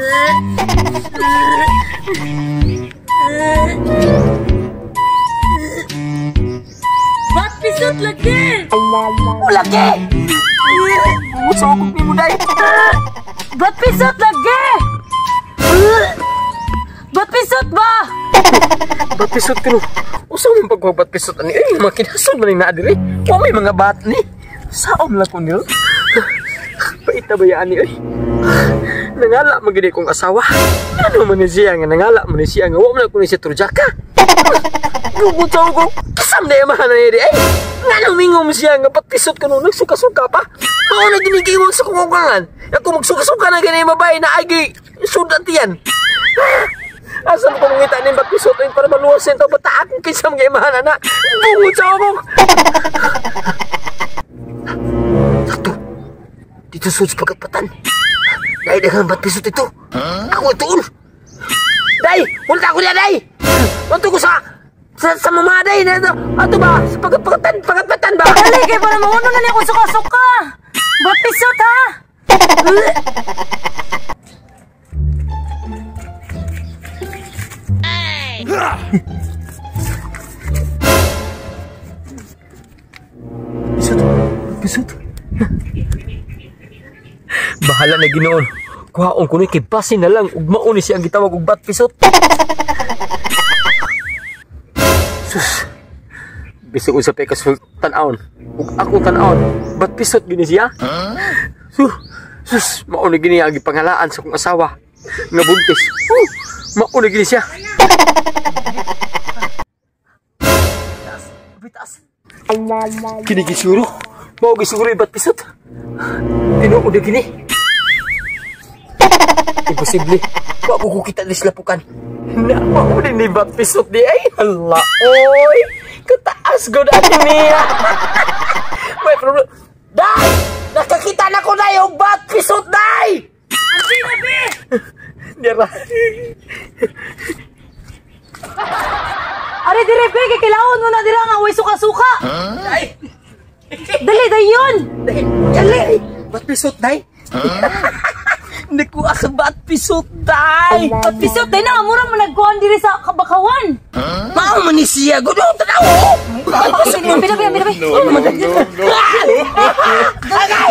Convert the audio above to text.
Bat pisot lagi. Lagi. Musokog ni mo day. Bat pisot lagi. Bat pisot ba? Bat pisot kuno. Usa man pagkuha bat pisot ani? Ay, mga kinasod man ni naa diri. Wa may mga bat ni. Saom lang ko nil. Paita ba yan ni oy? Nangala man gid kong asawa. Ano man ni siya nga nangala man ni siya nga wa man ko ni siya turjaka. Gubutaw ko. Kasam na yamahan na ni ay. Ngano mingom siya nga bat pisot kuno nagsuka-suka pa. Mao na ginigiwang sa kungukangan. Ako magsuka-suka na gani mabay na ay gi sudan tiyan. Asa mo kung ngita ni bat pisot ay para maluwas ito bata akong kisam nga imahan na. Bungod sa akong. Sakto. Dito sud sa pagkatpatan. Dai daghang bat pisot ito. Ako ituon. Dai, ulta ko niya dai. Unto ko sa mama dai na ato ba sa pagkatpatan, pagkatpatan ba? Dali kay para mauno na niya kung suka-suka. Bat pisot ha. Pisot, pisot. Bahala na Ginoon. Kuhaon ko ni kay basin na lang ug mao ni siya ang gitawag og bat pisot. Sus. Bisag unsa pa ka tan-awon. Ug ako tan-awon, bat pisot gini siya. Sus, sus, mao ni gini ang gipangalaan sa akong asawa nga buntis. Mao ni gini siya. Taas. Kini gisuro. Mao gisuro bat pisot. Tinuod na gini. Imposible. Wa ko kukita ni sila pukan. Na mao ni bat pisot di ay. Hala oy. Kataas gud ani niya. May problem. Day! Nakakita na ko day og bat pisot day. Abi, Dira. Ari dire be kay kilawon mo na dira nga way suka-suka. Day. Dali dayon. Dali. Bat pisot day. Nakuha sa bat pisot day. Bat pisot day na mura mo nagkuan diri sa Kabakawan. Mao man ni siya gud tanaw. Bat pisot mo. Pila pila pila. No, no, no, no. Agay!